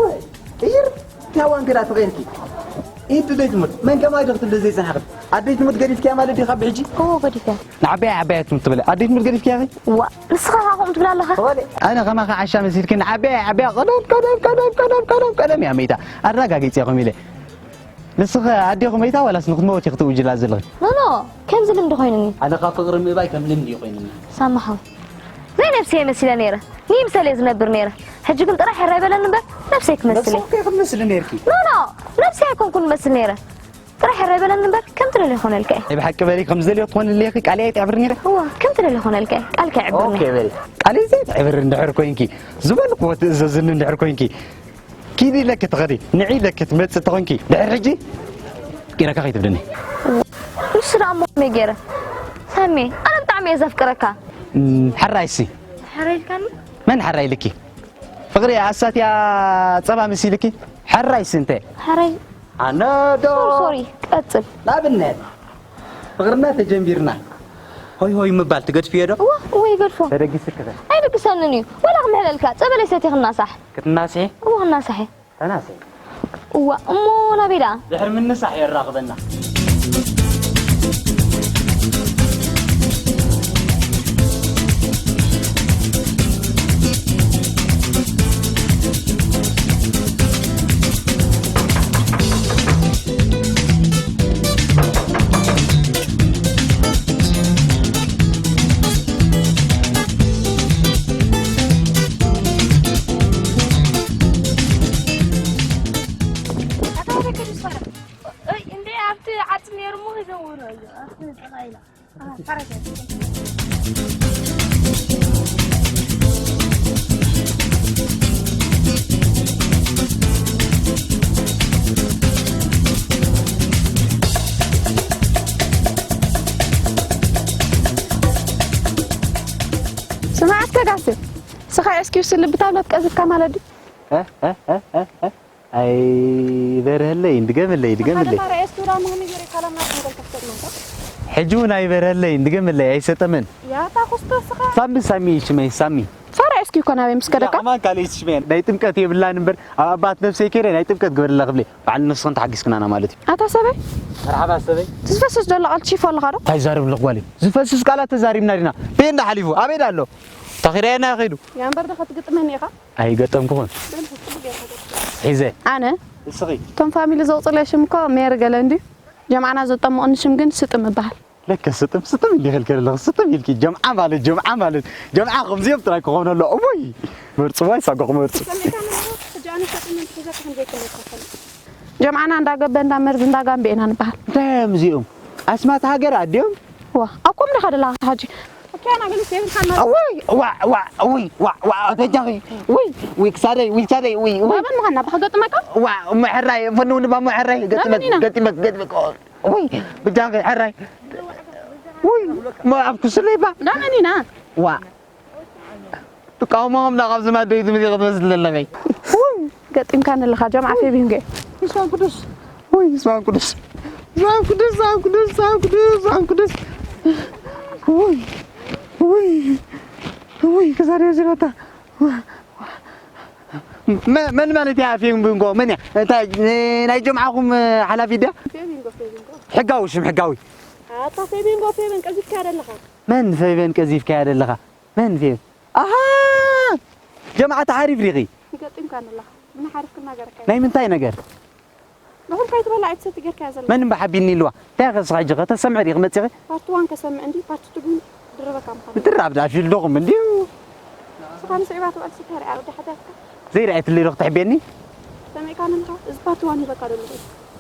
ቅይር፣ እንታይ ዋን ግዳ ተቐይርኪ? ኢድ ደይ ትሙት፣ መን ከማይ ዶ ክትብሊ ዘይጸናሕክን? ኣደይ ትሙት ገዲፍኪያ ማለት ዲኻ ብሕጂ? እወ፣ ገዲፍያ። ንዓበያ ዓበያ ትሙት ትብለ፣ ኣደይ ትሙት ገዲፍኪያ ኸይ? ዋ፣ ንስኻ ኸኣ ከምኡ ትብል ኣለኻ? ተባለ። ኣነ ከማኻ ዓሻ መሲልኪ፣ ንዓበያ ዓበያ ቀደም፣ ቀደም፣ ቀደም፣ ቀደም፣ ቀደም፣ ቀደም እያ መይታ። ኣረጋጊጸ ኢኹም ኢለ። ንስኸ ኣዴኹም መይታ ዋላስ ንክትመውት ኢኺ ትውጅላ ዘለኺ? ኖ፣ ኖ፣ ከምዚ ልምዲ ኮይኑኒ። ኣነ ካብ ፍቕሪ ምእባይ ከም ልምዲ እዩ ኮይኑኒ። ሳማ ሓወይ፣ ዘይነብሰይ መሲለ ነይረ። ንይምሰል እየ ዝነብር ነይረ። ሕጂ ግን ጥራሕ ሕራይ በለኒ እምበር ነብሰይ ክመስል እየ። ነብስኺ ክትመስሊ ነይርኪ። ኖ፣ ኖ፣ ነብሰይ ኣይኮንኩን እመስል ነይረ። ጥራሕ ሕራይ በለኒ እምበር ከም ትደልዮ ይኾነልካ እየ። ናይ ብሓቂ በሊ ከም ዝደልዮ ትኾንልይ ኢኺ፣ ቃለይ ኣይትዕብርኒ ኢኺ። እዋ፣ ከም ትደልዮ ይኾነልካ እየ። ቃልካ ኣይዕብርኒ። ኦኬ በሊ። ቃለይ ዘይትዕብሪ እንድሕር ኮይንኪ፣ ዝበልክዎ ትእዘዝኒ እንድሕር ኮይንኪ፣ ኪዲ ኢለኪ ትኸዲ፣ ንዒ ኢለኪ ትመጽእ ተኾንኪ፣ ድሕሪ ሕጂ ቂረካ ከይትብድኒ። ንሱ ደኣ እሞ ከመይ ገይረ? ሳሚ፣ ኣነ ብጣዕሚ እየ ዘፍቅረካ። እም፣ ሕራይሲ? ሕራይ ኢልካኒ? መን ሕራይ ኢልኪ? ፍቕሪ ኣሳትያ ጸባ መሲልኪ? ሕራይሲ እንተ? ሕራይ። ኣነ ዶ? ሶሪ፣ ሶሪ፣ ቀጽል። ንኣብነት፣ ፍቕርና ተጀሚርና፣ ሆይ ሆይ ምባል ትገድፍዮ ዶ? እዋ፣ እወ ይገድፎ። ተደጊስኪ ኸ? ኣይድግሰንን እዩ። ወላ ክምሕለልካ፣ ጸበለይ ሰትየ ክናሳሕ። ክትናስሒ? እዋ፣ ክናሳሕ እየ። ተናስሒ። እዋ፣ እሞ ናበይ ደኣ? ድሕሪ ምንሳሕ የራኽበና። ኣታ ወደ ቅዱስ ፋራ። እይ፣ እንዴ፣ ኣብቲ ዓጽም ነይሩ እሞ ሒዘዎ ነው። ኣብቲ ጥቓ ኢላ። ስማዕ እስከ ጋስ፣ ስኻ እስኪ ውስን ልብታ ብለት ቀዝፍካ ማለት ድዩ? እ? እ? እ? እ? እ? ኣይበርሀለይ፣ ድገምለይ፣ ድገምለይ። ሕጂ እውን ኣይበርሀለይ፣ ድገምለይ፣ ኣይሰጠመን። ያታ ኩስቶ ስኻ። ሳሚ፣ ሳሚ፣ ሽመይ፣ ሳሚ። ፋራ እስኪ እኮ ናበይ ምስ ከደካ? ያ፣ ከማን ካልእ ሽመይ። ናይ ጥምቀት የብላን እምበር፣ ኣብ ኣባት ነብሰይ ከይደ ናይ ጥምቀት ግበርላ ክብለይ፣ በዓል ንስኽን ተሓጊዝክናና ማለት እዩ። ኣታ ሰበይ? መርሓባ ሰበይ። ዝፈስስ ዘሎ ቃል ትሺፎ ኣለኻ ዶ? እንታይ ዛረብ ኣለኹ ጓለይ? ዝፈስስ ቃላት ተዛሪብና ዲና? ቤት እንዳ ሓሊፉ፣ ኣበይ ዳ ኣሎ? ተኺዳየና ከይዱ። ያ እምበር ዶ ክትግጥመኒ ኢኻ? ኣይገጠምኩኹን። ሒዘ። ኣነ? እስኺ? እቶም ፋሚሊ ዘውፅለይ ሽም እኮ ሜሪ ገለ እንድዩ። ጀምዓና ዘጠመቑኒ ሽም ግን ስጥም እበሃል። ለከ ስጥም፣ ስጥም ኢልኪ ከለኺ፣ ስጥም ኢልኪ። ጀምዓ ማለት፣ ጀምዓ ማለት፣ ጀምዓ ከምዚኦም ጥራይ ክኾኑ ኣለዎ። እውይ! መርፅዋ ይሳጎ ክመርፁ። ሰሚዕካ ምን? ሕጂ ኣነ ስጥም ኢልኪ ሒዘ ከም ዘይክለካ ፈልጥ። ጀምዓና እንዳ ገበ፣ እንዳ መርዚ፣ እንዳ ጋምቤ ኢና ንበሃል። እንታይ እዮም እዚኦም? ኣስማት ሃገር ኣድዮም? ዋ፣ ኣብ ኮም ዲኻ ደለኻ ሕጂ? ኣብ ቻና ግን ሴብካና። ወይ ዋ ዋ ወይ ዋ ዋ ተጃኺ። ወይ ወይ ክሳደይ ወይ ቻደይ ወይ ወይ። ባበን ምኻና ብኸገጥመካ? ዋ እሞ ሕራይ ፈኑ ንባ እሞ ሕራይ ገጥመት ናመኒና? ገጥመት ገጥመት። ወይ ብጃኺ ሕራይ። ወይ ሞ ኣብ ክስለይ ባ። ናመኒና? ዋ ትቃውሞም ዳ ካብዚ ማደይ ትምዚ ክትመስል ዘለኺ። ወይ ገጢምካ ንለኻ ጀምዓ ፌቢንገ። ስማን ቅዱስ። ወይ ስማን ቅዱስ። ስማን ቅዱስ ስማን ቅዱስ ስማን ቅዱስ ስማን ቅዱስ። ወይ ወይ ወይ ክዛሬ ዝረታ። መ- መን ማለት እያ ፌቢንጎ? መን እያ? እንታይ ናይ ጀምዓኹም ሓላፊ ድያ? ፌቢንጎ ፌቢንጎ። ሕጋዊ ሽም ሕጋዊ። ኣታ ፌቢንጎ ፌቢን ቀዚፍካ ደለኻ። መን ፌቢን ቀዚፍካ ደለኻ? መን ፌብ ኣሃ ጀምዓ ተሓሪፍ ሪኺ። ገጢምካ ኣለኻ። ምን ሓሪፍ ክናገረካ? ናይ ምንታይ ነገር? ንኹም ከይትበላ ኣይትሰቲ ጌርካ ዘለ። መን እምባ ሓቢኒ ኢልዋ? እንታይ ከስኻ ሕጂ ከተሰምዕ ዲኺ መጺኺ? ፓርት ዋን ከሰምዕ እንዲ ፓርት ቱ ግን ድረበካ ምዃኑ። ብድራብ ዳፊልዶኹም እንዲዩ። ስኻ ንስዒባት ውዕል ስካሪ ኣብ ደሓዳትካ። ዘይረኣየትለይ ዶ ክትሕቤኒ? ሰሚዕካ ነንኻ? እዚ ፓርት ዋን ይበካ ደሎ።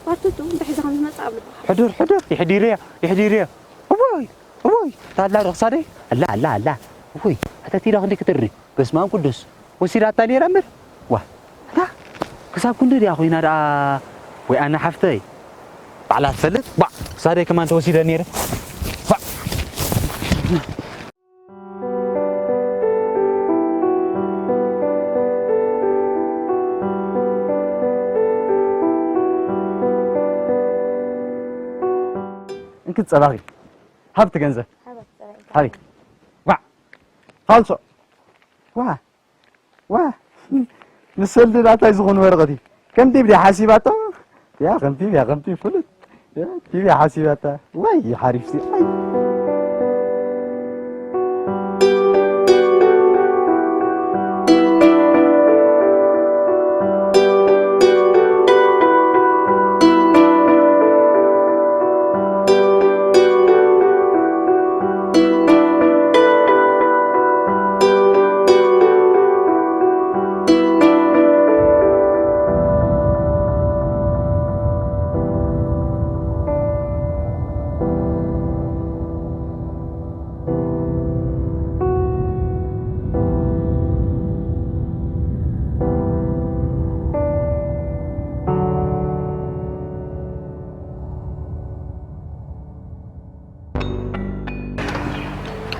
ፓርት ቱ እንታይ ሒዛ ከም ዝመጽእ ኣብ ልብኻ። ሕዱር ሕዱር ይሕዲርያ ይሕዲርያ። እቦይ እቦይ ታላ ዶ ክሳደይ ኣላ ኣላ ኣላ። እቦይ ኣታ ቲዳ ክንዲ ክትሪ በስማም ቅዱስ ወሲዳታ ነይራ እምበር። ዋ እታ ክሳብ ክንዲ ድያ ኮይና ደኣ። ወይ ኣነ ሓፍተይ ባዕላ ትፈልጥ። ባ ክሳደይ ከማን ተወሲደ ነይረ። ባ እንክት ጸባኺ ሃብቲ ገንዘብ ሃብቲ ጸባኺ። ሃቢ ዋ ካልሶ ዋ ዋ ንሰልዲ ናታይ ዝኾኑ ወረቐት እዩ። ከምቲ ብዲ ሓሲባቶ ያ ከምቲ ያ ከምቲ ፍሉጥ ያ ቲቪ ሓሲባታ ወይ ሓሪፍ ሲ ኣይ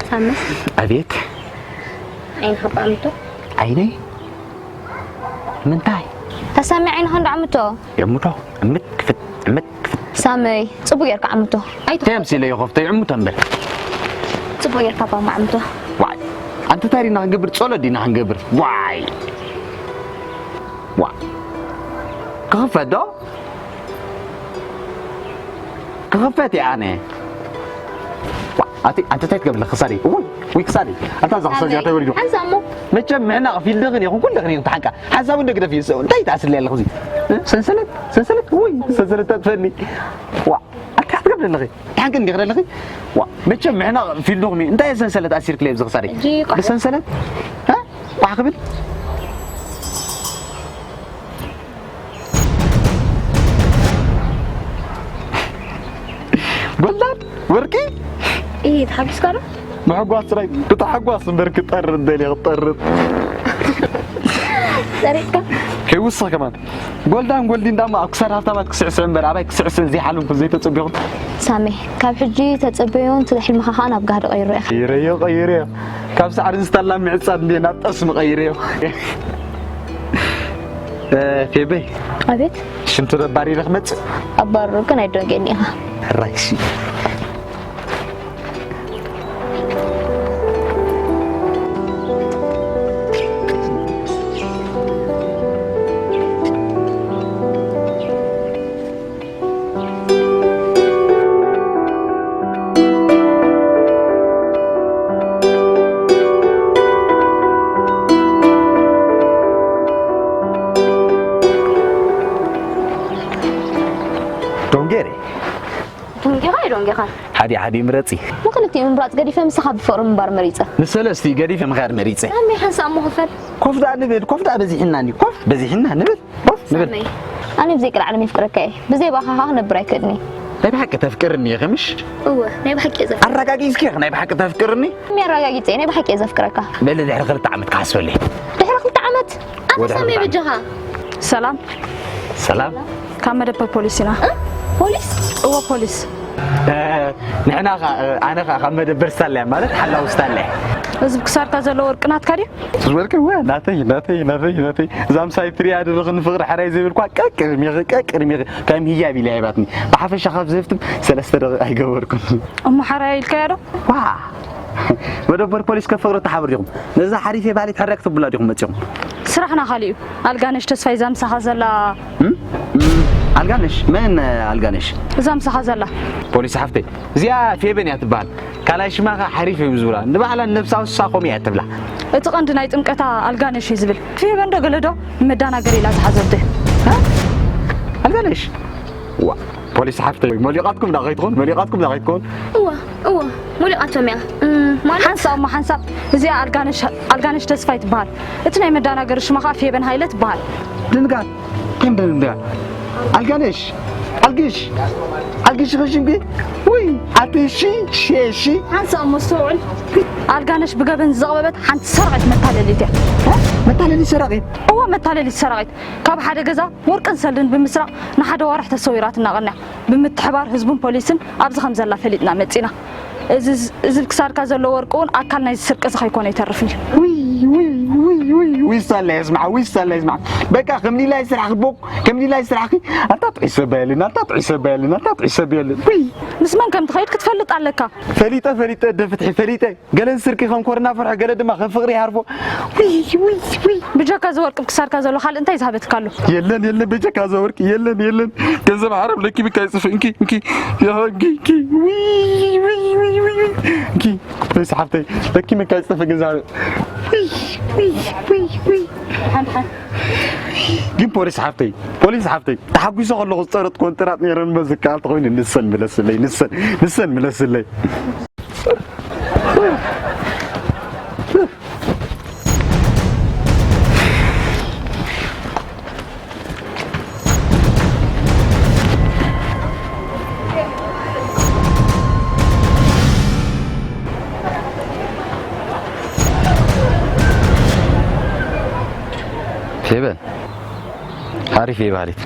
ሳሚ። ኣቤት። ዓይንኻ ብኣምቶ። ዓይነይ? ምንታይ? ተሳሚ ዓይንኻ እንዶ ዓምቶ። የምቶ፣ እምት ክፍት፣ እምት ክፍት። ሳመይ፣ ጽቡቅ ጌርካ ዓምቶ። ኣይ እንታይ ኣምሲለ ይኸፍቶ ይዕምቶ እምበር። ጽቡቅ ጌርካ ባማ ዓምቶ። ዋይ፣ ኣንቲ እንታይ ዲና ክንገብር? ጸሎት ዲና ክንገብር? ዋይ። ዋ። ክኽፈት ዶ? ክኽፈት እየ ኣነ። ዋ፣ ኣቲ፣ ኣንቲ እንታይ ትገብር ኣለኺ ክሳደይ? እውይ፣ ውይ ክሳደይ። ኣንታ እዛ ክሳደይ ኣቲ ወሪዱ። ሓንሳብ እሞ። መቸም ምዕናቕ ፊልድኽን ኢኹም ኩልኽን ኢኹም ተሓንቃ። ሓንሳብ እንዶ ግደፍ እዩ። እንታይ ትኣስርለይ ኣለኺ እዚ? እ? ሰንሰለት? ሰንሰለት? ውይ፣ ሰንሰለት ተጥፈኒ። ዋ፣ ኣታ ክትገብር ኣለኺ? ተሓንቂ እንዲኺ ኣለኺ? ዋ፣ መቸም ምዕናቕ ፊልድኹም እዩ። እንታይ ሰንሰለት ኣሲርክለይ ኣብዚ ክሳደይ? ሕጂ ቋሕ። ብሰንሰለት? እ? ቋሕ ክብል? ጎልዳን ወርቂ? ኢሂ፣ ተሓጒስካ ዶ? ምሕጓስ ጥራይ፣ ብታሕጓስ እምበር ክጠርጥ ደልየ ክጠርጥ። ጸሪጥካ? ከይውስኽ ከማን። ጎልዳን ጎልዲን ዳማ ኣብ ክሳድ ሃብታማት ክስዕስዕ እምበር ኣባይ ክስዕስዕን ዘይሓለምኩን ዘይተጸቢኹን። ሳሚ፣ ካብ ሕጂ ተጸበዮን ስለ ሕልምኻ ኸኣ ናብ ጋህዲ ቀይሮ ኢኻ። ቀይረዮ፣ ቀይረዮ። ካብ ሳዕሪ ዝታላ ምዕጻድ እንዴ ናብ ጠስሚ ቀይረዮ። እ፣ ፌበይ። ኣቤት። ሽንቱ ደባሪ ኢለ ክመጽእ? ኣባርሩ ግን ኣይደንገኒ ኢኻ። ሕራይ፣ እሺ። ዶንጌሬ። ዶንጌኻ ኣይዶንጌኻን? ሓደ ሓደ ምረጺ። ንክልቲኡ ምምራጽ ገዲፈ ምሳኻ ብፍቕሪ ምንባር መሪጸ። ንሰለስቲኡ ገዲፈ ምኽያድ መሪጸ። ኣሜ ሓንሳእ እሞ ክፈል። ኮፍ ደኣ ንብል፣ ኮፍ ደኣ በዚሕና እንድዩ፣ ኮፍ በዚሕና ንብል፣ ኮፍ ንብል። ሳመይ፣ ኣነ ብዘይ ቀልዓለም የፍቅረካ እየ። ብዘይ ብኣኻ ኸኣ ክነብር ኣይክእልን እየ። ናይ ብሓቂ ተፍቅርኒ ኢኺ ምሽ? እወ፣ ናይ ብሓቂ እየ ዘፍቅረካ። ኣረጋጊጽኪ ኢኺ ናይ ብሓቂ ተፍቅርኒ? ኣረጋጊጸ፣ ናይ ብሓቂ እየ ዘፍቅረካ። በሊ ድሕሪ ክልተ ዓመት ክሓስበሉ እየ። ድሕሪ ክልተ ዓመት? ኣታ ወደ ሳሚ ክልተ ዓመት። በጃኻ። ሰላም። ሰላም። ካብ መደበር ፖሊስ ኢና። እ? ፖሊስ? እወ፣ ፖሊስ። እ፣ ንሕና ኸ፣ እ፣ ኣነ ኸ ካብ መደበር ስታለ እያ፣ ማለት ሓላው ስታለ እያ። እዚ ብክሳድካ ዘሎ ወርቂ ናትካ ድዩ? እዚ ወርቂ እወ፣ ናተይ፣ ናተይ፣ ናተይ፣ ናተይ። እዛ ምሳይ ትሪኣ ድርኽኒ ፍቕሪ ሕራይ ዝብል እኳ ቀቅድሚኺ፣ ቀቅድሚኺ፣ ከም ህያብ ኢላ ሂባትኒ። ብሓፈሻ ካብ ዘፍትም ሰለስተ ደቂቕ ኣይገበርኩን። እሞ ሓራይ ኢልካዮ ዶ? ዋ! መደበር ፖሊስ ከ ፍቕሪ ተሓብር ዲኹም? ነዛ ሓሪፍ የባህሊት ሕራይ ክትብሉላ ዲኹም መጺኹም? ስራሕና ካልእ እዩ። ኣልጋነሽ ተስፋይ እዛ ምሳኻ ዘላ። እም? እም፣ ኣልጋነሽ? መን ኣልጋነሽ? እዛ ምሳኻ ዘላ። ፖሊስ ሓፍተይ፣ እዚኣ ፌበን እያ ትበሃል። ካልኣይ ሽማ ኸ ሓሪፍ እዮም ዝብላ። ንባዕላ ንነብሳ እንስሳ ከምኡ እያ ትብላ። እቲ ቀንዲ ናይ ጥምቀታ ኣልጋነሽ እዩ ዝብል። ፌበን ዶ ገለ ዶ ንመዳናገሪ ኢላ ዝሓዘቶ እዩ። እ? ኣልጋነሽ? ዋ፣ ፖሊስ ሓፍተይ፣ መሊቓትኩም ዳ ከይትኾን? መሊቓትኩም ዳ ከይትኾን? እዋ፣ እዋ፣ መሊቓቶም እያ። እም፣ ማለት ሓንሳብ እሞ ሓንሳብ፣ እዚኣ ኣልጋነሽ፣ ኣልጋነሽ ተስፋይ ትበሃል። እቲ ናይ መዳናገሪ ሽማ ኸኣ ፌበን ሃይለ ትበሃል። ድንጋት፣ ከም ድንጋት። ኣልጋነሽ፣ ኣልግሽ፣ ኣልግሽ ኸሽንኪ? ውይ፣ ኣቲ ሺ፣ ሺ፣ ሺ። ሓንሳብ እሞ ኣስተውዕል። ኣልጋነሽ ብገበን ዝዘቕበበት ሓንቲ ሰራቒት መታለሊት እያ። እ? መታለሊት ሰራቒት? እዋ፣ መታለሊት ሰራቒት። ካብ ሓደ ገዛ ወርቅን ሰልድን ብምስራቕ ንሓደ ዋርሕ ተሰዊራትና ቀንያ። ብምትሕባር ህዝቡን ፖሊስን ኣብዚ ከም ዘላ ፈሊጥና መጺና። እዚ፣ እዚ ክሳድካ ዘሎ ወርቂ እውን ኣካል ናይዚ ስርቂ እዚ ከይኮነ ይተርፍን እዩ። ውይ፣ ውይ፣ ውይ፣ ውይ፣ ውይ፣ ሳላ የስምዓ፣ ውይ፣ ሳላ የስምዓ። በቃ፣ ከም ሊላይ ስራሕኺ ቦክ፣ ከም ሊላይ ስራሕኺ። ኣንታ ጥዑይ ሰብ የለን፣ ኣንታ ጥዑይ ሰብ የለን፣ ኣንታ ጥዑይ ሰብ የለን። ውይ። ምስ መን ከም ትኸይድ ክትፈልጥ ኣለካ። ፈሊጠ፣ ፈሊጠ፣ ኣደ ፍትሒ፣ ፈሊጠ። ገለን ስርቂ ከም ኮርና ፍርሒ፣ ገለ ድማ ከም ፍቕሪ ይሃርፎ። ውይ፣ ውይ፣ ውይ። ብጀካ እዚ ወርቂ ብክሳድካ ዘሎ ካልእ እንታይ ዝሃበትካ ኣሎ? የለን፣ የለን፣ በጀካ እዚ ወርቂ የለን፣ የለን። ገንዘብ ዓረብ ለኪብካ ይጽፍእ። እንኪ፣ እንኪ፣ ያ፣ እንኪ፣ እንኪ። ውይ፣ ውይ፣ ውይ፣ ውይ፣ ውይ። እንኪ፣ ፖሊስ ሓፍተይ፣ ለኪብካ ይጽፍእ ገንዘብ። ውይ፣ ውይ፣ ውይ፣ ውይ። ሓን፣ ሓን። ግን ፖሊስ ሓፍተይ፣ ፖሊስ ሓፍተይ፣ ተሓጒሰ ከለኹ ዝጸረጥኩ ጥራጥ ነይረን እምበር ዝከኣል ተኾይኑ ንሰን ምለስለይ፣ ንሰን፣ ንሰን ምለስለይ። ፌበን፣ ሓሪፍ እየ በሃሊት።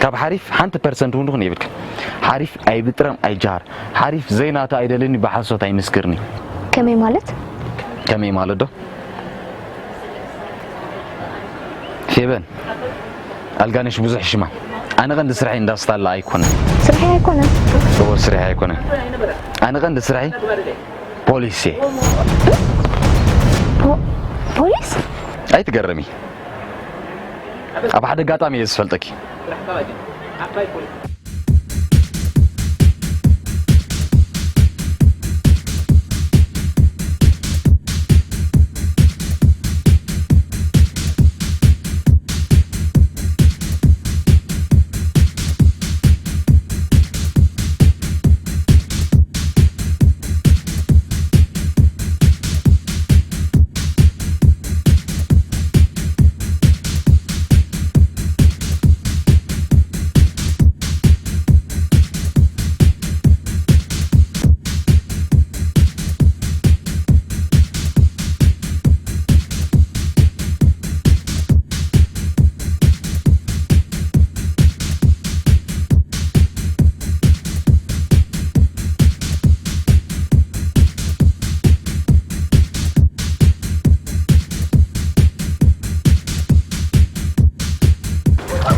ካብ ሓሪፍ ሓንቲ ፐርሰንት እውን ድኹን የብልክን። ሓሪፍ ኣይብጥረም ኣይጀሃር። ሓሪፍ ዘይናቱ ኣይደልኒ ብሓሶት ኣይምስክርኒ። ከመይ ማለት? ከመይ ማለት ዶ? ፌበን፣ ኣልጋነሽ ብዙሕ ሽማ። ኣነ ቀንዲ ስራሐይ እንዳስታላ ኣይኮነን። ስራሐይ ኣይኮነን? እዎ፣ ስራሐይ ኣይኮነን። ኣነ ቀንዲ ስራሐይ ፖሊስ እየ። ፖ-፣ ፖሊስ? ኣይትገረሚ። ኣብ ሓደ ኣጋጣሚ እየ ዝፈልጠኪ።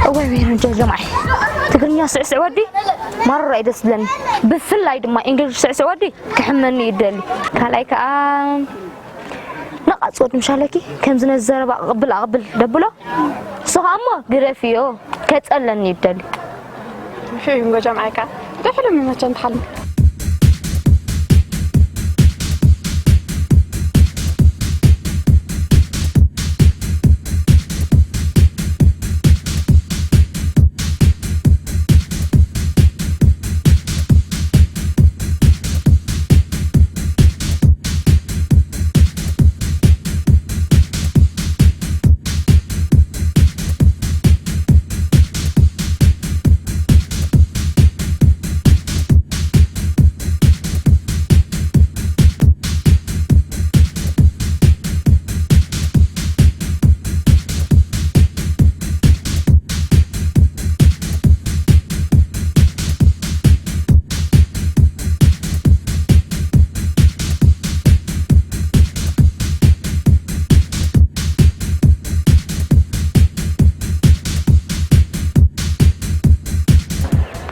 እዋይ፣ ወይ ረንጀል ጀማዓይ። ትግርኛ ስዕስዕ ወዲ ማረር ኣይደስ ዝብለኒ። ብፍላይ ድማ እንግሊሽ ስዕስዕ ወዲ ክሕመኒ ይደሊ። ካልኣይ ከኣ ነቓጽ ወዲ ምሻለኪ፣ ከምዚ ነዚ ዘረባ ኣቕብል ኣቕብል ደብሎ። ንሱ ከኣ እሞ ግደፍዮ፣ ከጸለኒ ይደሊ። ውሒ ይንጎ ጀማዓይ ከኣ ደሕሪ ምመቸን ተሓልሚ።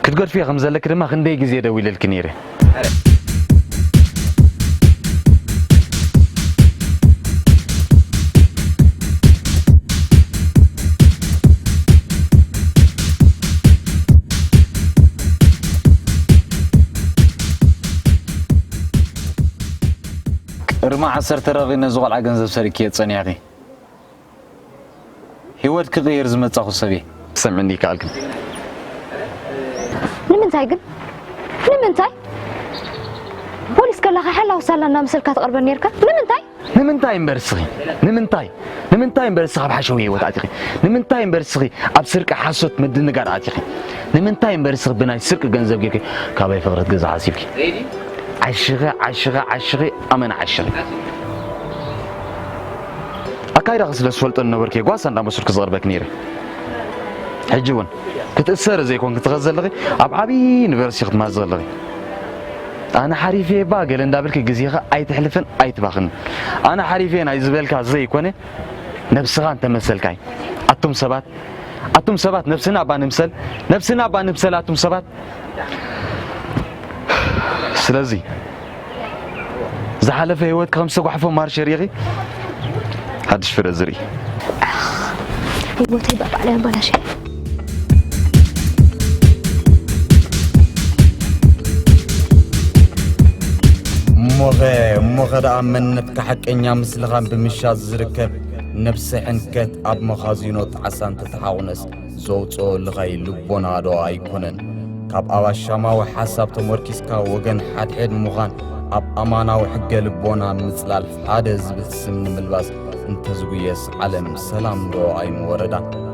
ክትገድፍዮ ከም ዘለኪ ድማ ክንደይ ግዜ ደዊለልኪ ነይረ። ቅድሚ ዓሰርተ ደቂቕ ነዚ ቆልዓ ገንዘብ ሰሪቅክዮ ጸኒሕኪ። ህይወት ክቕይር ዝመጻኹ ሰብ እየ። ሰምዕኒ ይከኣልክን። ንምንታይ ግን? ንምንታይ? ፖሊስ ከለኻ ሓላው ሳላ እናመሰልካ ትቐርበኒ ነርካ። ንምንታይ? ንምንታይ እምበር እስኺ? ንምንታይ? ንምንታይ እምበር እስኺ ኣብ ሓሸዊ ህይወት ኣቲኺ? ንምንታይ እምበር እስኺ ኣብ ስርቂ ሓሶት ምድንጋር ኣቲኺ? ንምንታይ እምበር እስኺ ብናይ ስርቂ ገንዘብ ጌርኪ ካባይ ፍቕረት ገዛ ሓሲብኪ? ዓሽኺ ዓሽኺ ዓሽኺ ኣመና ዓሽኺ። ኣካይዳኺ ስለ ዝፈልጦ ዝነበርኩ ጓሳ እንዳመስልኩ ዝቐርበኪ ነይረ። ሕጂ እውን ክትእሰሪ ዘይኮንኪ ትኸ ዘለኺ ኣብ ዓብዪ ዩኒቨርሲቲ ክትማዚ ዘለኺ ኣነ ሓሪፈ ባ ገለ እንዳበልኪ ግዜኻ ኣይትሕልፍን ኣይትባኽንን። ኣነ ሓሪፈ ናይ ዝበልካ ዘይኮነ ነብስኻ እንተመሰልካ እዩ። ኣቱም ሰባት ኣቱም ሰባት ነብስና እባ ንምሰል ነብስና እባ ንምሰል ኣቱም ሰባት ስለዚ ዝሓለፈ ህይወት ከም ዝተጓሕፎ ማርሸ ሪኢኺ ሓድሽ ፍረ ዝርኢ ህይወተይ ባባዕላይ ኣባላሸ እሞኸ እሞኸ ደኣ መንነትካ ሓቀኛ ምስልኻን ብምሻት ዝርከብ ነብሰ ሕንከት ኣብ መኻዚኖ ጣዕሳ እንተተሓቑነስ ዘውፅኦ ልኻይ ልቦና ዶ ኣይኮነን? ካብ ኣባሻማዊ ሓሳብ ተመርኪስካ ወገን ሓድሕድ ምዃን ኣብ ኣማናዊ ሕገ ልቦና ምፅላል ሓደ ዝብል ስም ንምልባስ እንተዝጉየስ ዓለም ሰላም ዶ ኣይምወረዳን?